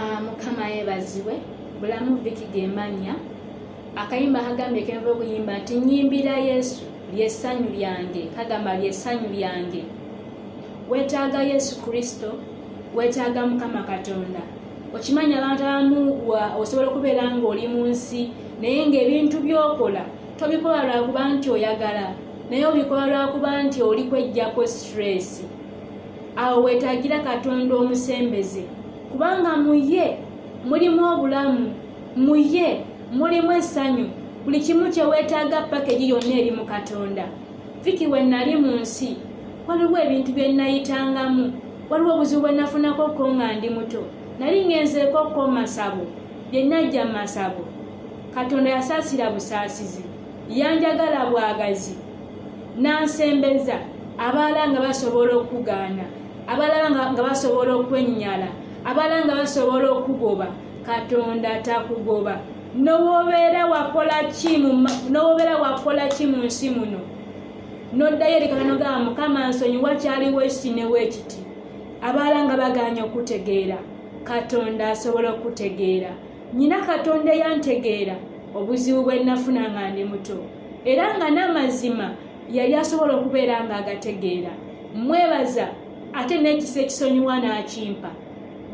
Ah, Mukama yeebazibwe. Bulamu Viki gemanya akayimba kagambye kenva okuyimba nti nyimbira Yesu lyessanyu lyange, kagamba lyessanyu lyange. Weetaaga Yesu Kristo, weetaaga Mukama Katonda. Okimanyi abantu abamu osobola okubeera ng'oli mu nsi naye ng'ebintu by'okola tobikola lwakuba nti oyagala, naye obikola lwakuba nti oli kweggyako stress. Awo weetaagira Katonda omusembeze, kubanga mu ye mulimu obulamu, mu ye mulimu essanyu, buli kimu kye weetaaga, package yonna eri mu Katonda. Viki, we nali mu nsi waliwo ebintu bye nayitangamu, waliwo obuzibu bwe nafunako ko nga ndi muto. Nali ngenzeeko ko masabo, bye najja mu masabo, Katonda yasaasira busaasizi, yanjagala bwagazi, n'ansembeza. Abalala nga basobola okugaana, abalala nga basobola okwennyala, abalala nga basobola okugoba, Katonda takugoba. Nowobeera wakola ki, nowobeera wakola ki mu nsi muno, noddayo eri Katonda nogamba, "Mukama, nsonyiwa, kyaliwo ekiti neweekiti." Abalala nga bagaanye okutegeera, Katonda asobola okutegeera. Nyina Katonda eyantegeera obuzibu bwe nafuna nga ndi muto, era nga n'amazima yali asobola okubeera nga agategeera. Mwebaza ate n'ekisa ekisonyiwa n'akimpa.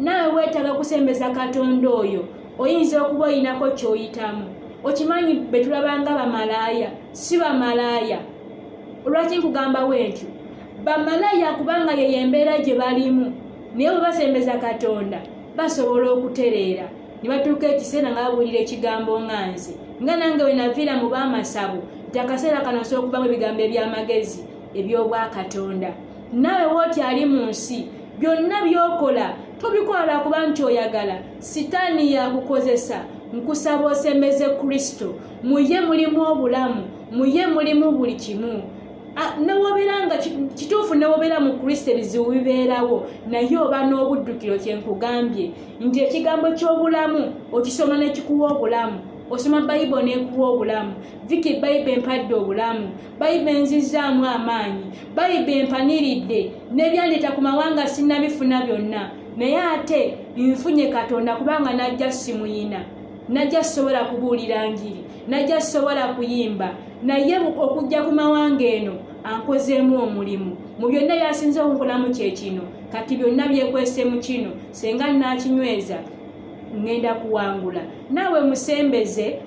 Naawe weetaaga kusembeza Katonda oyo. Oyinza okuba oyinako ky'oyitamu. Okimanyi be tulabanga bamalaaya si bamalaaya. Olwaki nkugamba bwentyo? Bamalaaya kubanga yeyo embeera gye balimu, naye bwe basembeza Katonda basobola okutereera ne batuuka ekiseera nga babuulira ekigambo nga nze, nga nange we naviira mu b'amasabo, nti akaseera kano osobola okuvamu ebigambo eby'amagezi eby'obwakatonda. Naawe wooti ali mu nsi, byonna by'okola tobikola lwakuba nti oyagala, sitaani yakukozesa. Nkusaba osembeze Kristo. Mu ye mulimu obulamu, mu ye mulimu buli kimu. Newobeera nga kituufu, newobeera mu Kristo ebizibu bibeerawo, naye oba n'obuddukiro. Kyenkugambye nti ekigambo ky'obulamu okisoma nekikuwa obulamu. Osoma Bayibuli nekuwa obulamu. Viki, Bayibuli empadde obulamu, Bayibuli enzizaamu amaanyi, Bayibuli empaniridde. N'ebyandeeta ku mawanga sinnabifuna byonna, naye ate nfunye Katonda, kubanga najja simuyina, najja sisobola kubuulira njiri, najja sisobola kuyimba, naye okujja ku mawanga eno ankozeemu omulimu. Mu byonna byasinze okunkolamu kyekino. Kati byonna byekwese mu kino, senga naakinyweza ngenda kuwangula. Naawe musembeze.